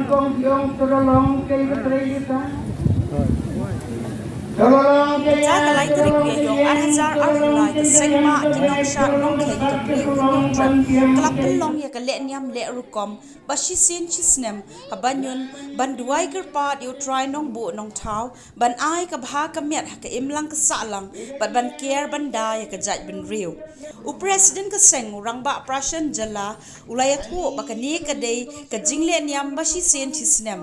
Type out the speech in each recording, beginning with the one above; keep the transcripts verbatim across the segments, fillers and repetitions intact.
Kong biong to la long kei ba trei ita. To la long kei. Ka lai tarik Ïaïong ar hajar arphew lai ka seng ma ki nongshad nongkheiñ ka Bri u Hynñiewtrep ka la pynlong ïa ka leh niam leh rukom ba shisien shisnem ha ban ïoh ban duwai kyrpad ïa U Trai Nongbuh Nongthaw ban ai ka bha ka miat ha ka imlang ka sahlang bad ban ker ban da ïa ka jaitbynriew. U President ka seng, u Rangbah Prashant Jylla, u la ïathuh ba kane ka dei ka jingleh niam ba shisien shisnem,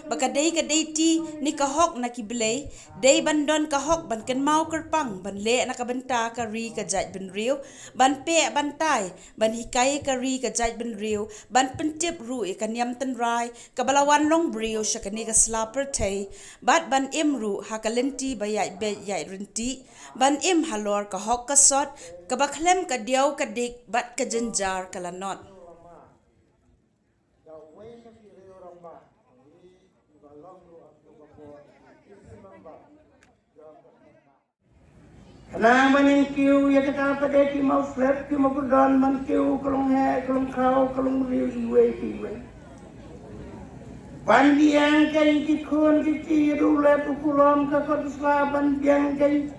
ba ka dei ka dei ti ne ka hok na ki blei, dei ban don ka hok ban kynmaw kyrpang ban leh na ka bynta ka ri ka jaitbynriew, ban peh ban tai, ban hikai ka ri ka jaitbynriew, ban pyntip ruh ïa ka niam tynrai kaba la wan long briew sha kane ka sla pyrthei, bad ban im ruh ha ka lynti ba ïaid beit ïaid ryntih, ban im halor ka hok ka sot, kaba khlem ka diaw ka dik bad ka jynjar ka lanot. Khnang ba ngin kiew ïa kata pat de ki mawslep ki mawkordon, ban kiew ka long heh ka long khaw ka long briew iwei pa iwei. Ban biang kein ki khun ki kti ïa u lep u kulom ka kot ka sla, ban biang kein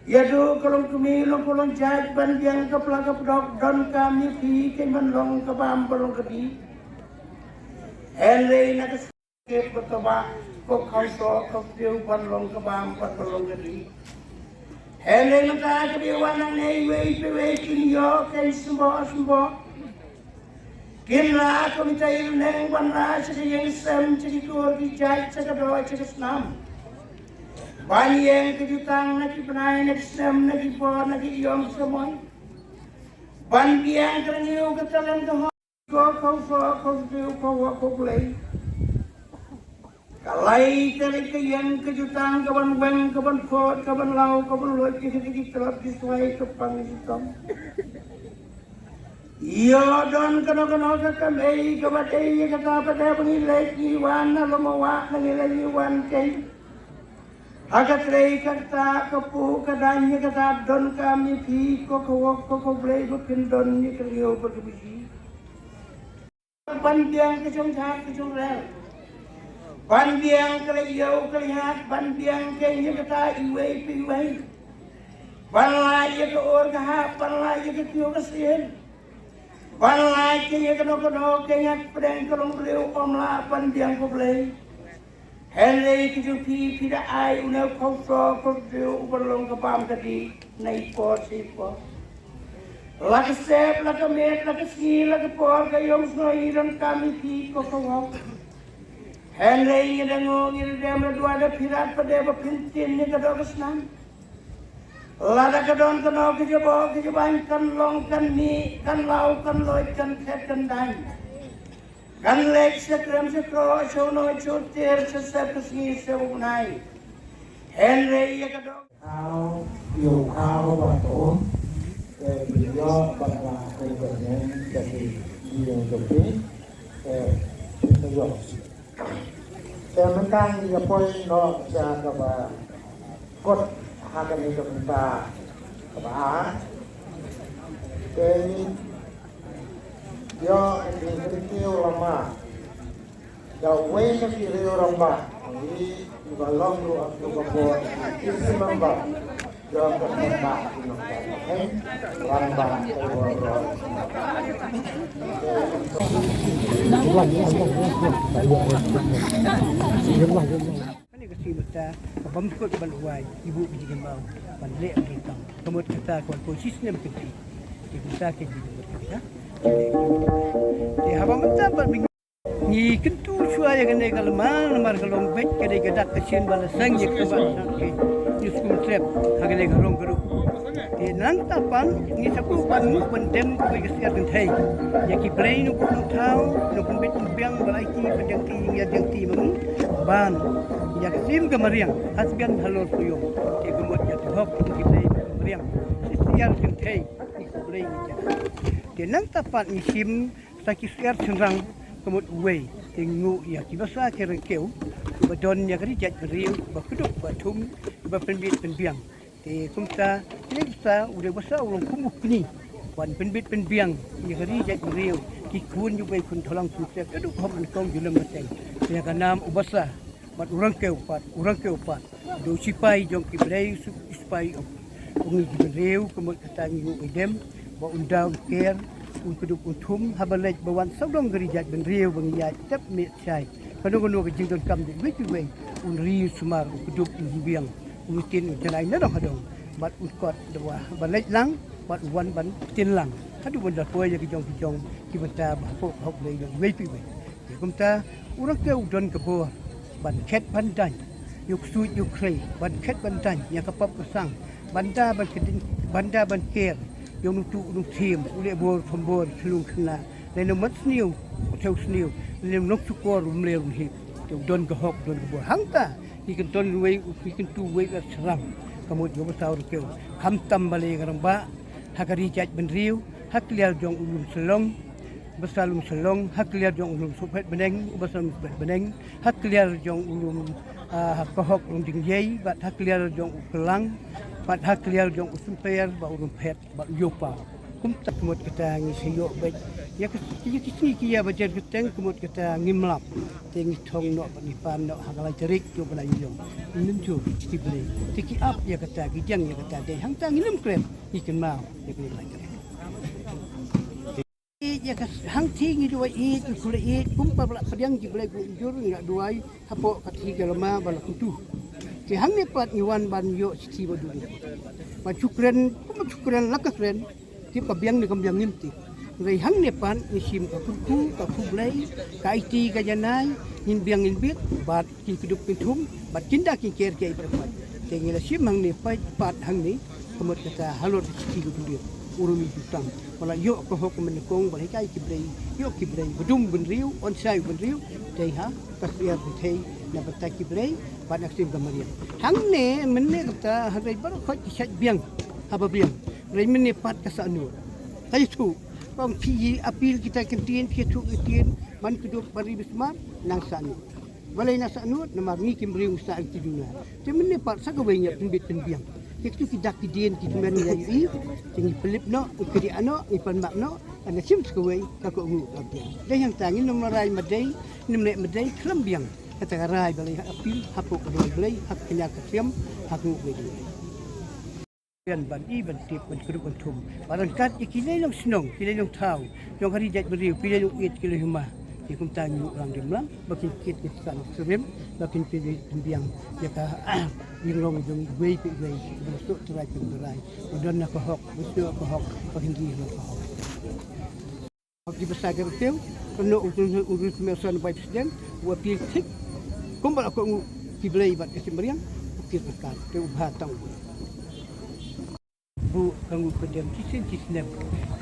ïa u ka long kmie long ka long jait, ban biang ka pla ka pdok, donkam ïa phi kein ban long ka bam ban long ka dih. Hynrei na ka Kep ba taba ko kham so ko pdiu ban long ka bam ban ban long ka dih. Hynrei mynta ka dei wan nangne iwei pa iwei kin ïoh kein symboh symboh. Kin rah kum ita i rneng ban rah sha ka ïing sem, sha ki kur ki jait, sha ka doh sha ka snam. Ban ïeng ka jutang na ki bnai na ki snem na ki por na ki ïong samoi. Ban biang ka rngiew ka talent ka hok. Ko ko ko ko ko ko ko Blei. Ka lai tarik ka ïeng ka jutang ka ban weng ka ban khot ka ban law ka ban loit ki ki ki trot ki swai ka pang ki tom. Ïa don kano kano ka kam ei ka ba ei ïa kata pat de ba ngi leit ngi wan na lama wah na ngi leit ngi wan kei. Ha ka trei ka kta ka pu ka dang ïa kata donkam ïa phi ko ka wok ko ka Blei ba phin don ïa ka rngiew ba ka biji. Ban biang ka jong jhat ka jong rel. Ban biang ka la ïew ka la ïat ban biang ka ïa kata iwei pa iwei. Ban la ïa ka or ka hap ban la ïa ka kiew ka sien. Ban la ïa ka ïa kano kano ka ïa pdeng ka long briew ym lah ban biang ko Blei. Hynrei ki jong phi phi da ai une u khawso khawdeu u ban long ka bam ka dih na i por sha i por. La ka sep la ka met la ka sngi la ka por ka ïong snoi i donkam i phi ko ka wok. Hynrei ngi da nguh ngi da dem da duwai da phi rat pat de ba phin tin ïa ka doh ka snam. Lada ka don kano ka jabok ka jabaiñ kan long kan mih kan law kan loit kan khet kan daiñ. Kan leit sha krem sha kroh sha u nongïathuh tiar sha sep ka sngi sha u bnai. Hynrei ïa ka dok. Khaw ïa u khaw ba to. Te bi ïoh ba ka ka ka neng ka ki ïa ka pi. Te bi ïoh. Te mynta ngi ïa poi noh sha kaba kot ha kane ka bynta kaba ar. Te ngi ïoh ngi kyntiew lama da uwei na ki riew rangbah ngi ba long ruh ha kaba kot ki member jong ka bynta ki nongkynriew rangbah. Kane ka sien mynta ka bym kut ban wai i buh ka jingkynmaw ban leh ka bynta ka mut kata ka wan poi shisnem kynti. Ki bynta ki jingkynmaw kynti ha. Te haba mynta ban ngi kyntu shuwa ïa kane ka lama namar ka long beit ka dei ka dak ka sien ba la seng ïa ka ba na ki. Ïa skum trep ha kane ka rong ka ruh. Te nangta pat ngi sa buh ban nguh ban dem kawei ka syiar kynthei ïa ki blei nongbuh nongthaw nongpynbeit pynbiang ba la aiti pyndiang ti ïa diang ti ma ngi ban ïa ka sim ka mariang ha sbian halor suyong. Te ka mut ïa ki hok ki blei ka mariang syiar kynthei ïa ki blei ïa ki. Te nangta pat ngi sim sa ki syiar shynrang ka mut uwei te nguh ïa ki basa ki ryngkew kiba don ïa ka ri jait ka ri ba kdup ba thung ba pynbeit pynbiang. Te kumta kine ki sa u dei basa u long kum u kni ban pynbeit pynbiang ïa ka ri jait ka ri ki khun ïa uwei khun tholang khun syiar kdup hom nyngkong jyllem ka seng. Ïa ka nam u basa bad u rangkew pat, u rangkew pat. Da u sipai jong ki briew, u sipai u ngi ki briew, ka mut kata ngi u idem ba un da un ker, un kdup un thum, haba leit ba wan sawdong ka ri jaitbynriew ba ngi ïaid tep miet shai. Kano kano ka jingdonkam da iwei pa iwei, un ri un sumar, un kdup un biang, un tin un janai na dong ha dong. Bad un kot da wa ba leit lang bad un wan ban tin lang. Haduh ban da poi ïa ki jong ki jong ki bynta ba hapoh hok lei dong iwei pa iwei. Te kumta u rangkew u don ka bor ban khet ban dang ïa u ksuid ïa u khrei, ban khet ban dang ïa ka pop ka sang, ban da ban khet, ban da ban ker ïa u nongtuh u nongthiem, u leh bor thombor, shlung khynnah, lane u mat sniew, u thew sniew, lane u nongshukor, u mler u hip. Te u don ka hok, u don ka bor. Hangta ngi kyntu uwei, ngi kyntu uwei u shram, ka mut ïa u basa u rangkew. Khamtam balei ka rangbah ha ka ri jaitbynriew, ha kliar jong u lum Shillong, basa lum Shillong, ha kliar jong u lum Sohphet Bneng, u basa lum Sohphet Bneng, ha kliar jong u lum, ah, ka hok lum Dingïei, bad ha kliar jong u Klang, bad ha kliar jong u Symper, bad u lum Phet, bad u Ïewpaw. Kumta ka mut kata ngi sa ïoh beit ïa ka, ïa ki sngi ki ïa ba jar kyrteng, ka mut kata ngim lap. Te ngi thong noh bad ngi pan noh ha ka lai tarik jong u bnai Iwlong. Ngim jur ki Blei. Te ki ap ïa kata, ki jang ïa kata, dei hangta ngin ym kren, ngi kynmaw ïa ka lai tarik. Ïa ka hangta ngi duwai ïeit, ngi khuslai ïeit, kumba la pdiang ki Blei ba jur, ngi la duwai hapoh ka kti ka lama ba la kyntu. Te hangne pat ngi wan ban ïoh shithi ba dum. Ban shu kren, kumba shu kren la ka kren. Tip ka biang ne kam biang ngim tip. Hynrei hangne pat ngi shim ka kyrkhu, ka khublei, ka aiti ka janai, ngin biang ngin bit, bad kin kdup kin thum, bad kin da kin ker kiei pat. Te ngi la shim hangne pat, pat hangne, ka mut kata halor ka shithi ka duriaw, u rumi jutang. Ba la ïoh ka hok ka mynnyngkong, ba la hikai ki briew, ïoh ki briew, ba dum bynriew, ong shai bynriew, dei ha ka syiar kynthei na bynta ki briew bad na ka ktien ka mariang. Hangne mynne kata hynrei baroh khoit ki shait biang haba biang. Hynrei mynne pat ka sah nud. Ka ïathuh, ong phi appeal kita ki ktien, phi ïathuh ki ktien ban kdup ban ri ba sumar, nang sah nud. Balei nang sah nud? Namar ngi ki briew ngi sah ki duna. Te mynne pat sa kawei ngi ïa pynbit pynbiang. Te kitu ki dak ki dien ki tymmen ngi ïa ïohi, te ngi pynlip noh, ngi kdiah noh, ngi pynbak noh, ka na shim sa kawei ka kohnguh ka biang. Dei hangta ngin ym rai madei, ngin ym leh madei, khlem biang. Kata ka rai ba la ïa appeal hapoh ka dong Blei, ha ka kñia ka thiam, ha ka nguh Blei. Ban ban i ban tip ban kdup ban thum. Ba ryngkat ïa ki lei long shnong, ki lei long thaw jong ka ri jaitbynriew, ki lei long ïeit, ki lei hima. Ki kumta ngi u rang rim lang ba kin kit ki san surim, ba kin pynbiang ïa ka jinglong jong iwei pa iwei, ba la suk trai pynberai, ba don na ka hok, ba suk ka hok, ba kin ri na ka hok. Ki basa ki rteu, kano u tun u rut me son Vice President, u appeal thik, kumba la kohnguh ki Blei bad ka Shymriang, u kit ryngkat, te u bha tang u. Bu ka nguh ka dem ki sien ki snem,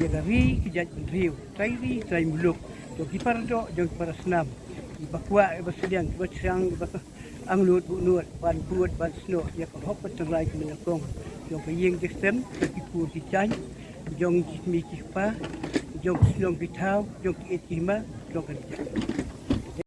ïa ka ri ki jaitbynriew, trai ri trai muluk, jong ki para doh, jong ki para snam, kiba kwah, kiba sliang, kiba shang, kiba angnud buhnud, ban bud, ban snoh, ïa ka hok ka tynrai ka mynnyngkong, jong ka ïing ka sem, jong ki kur ki jaiñ, jong ki kmie ki kpa, jong ki shnong ki thaw, jong ki ïeit ki hima, jong ka ri jaiñ.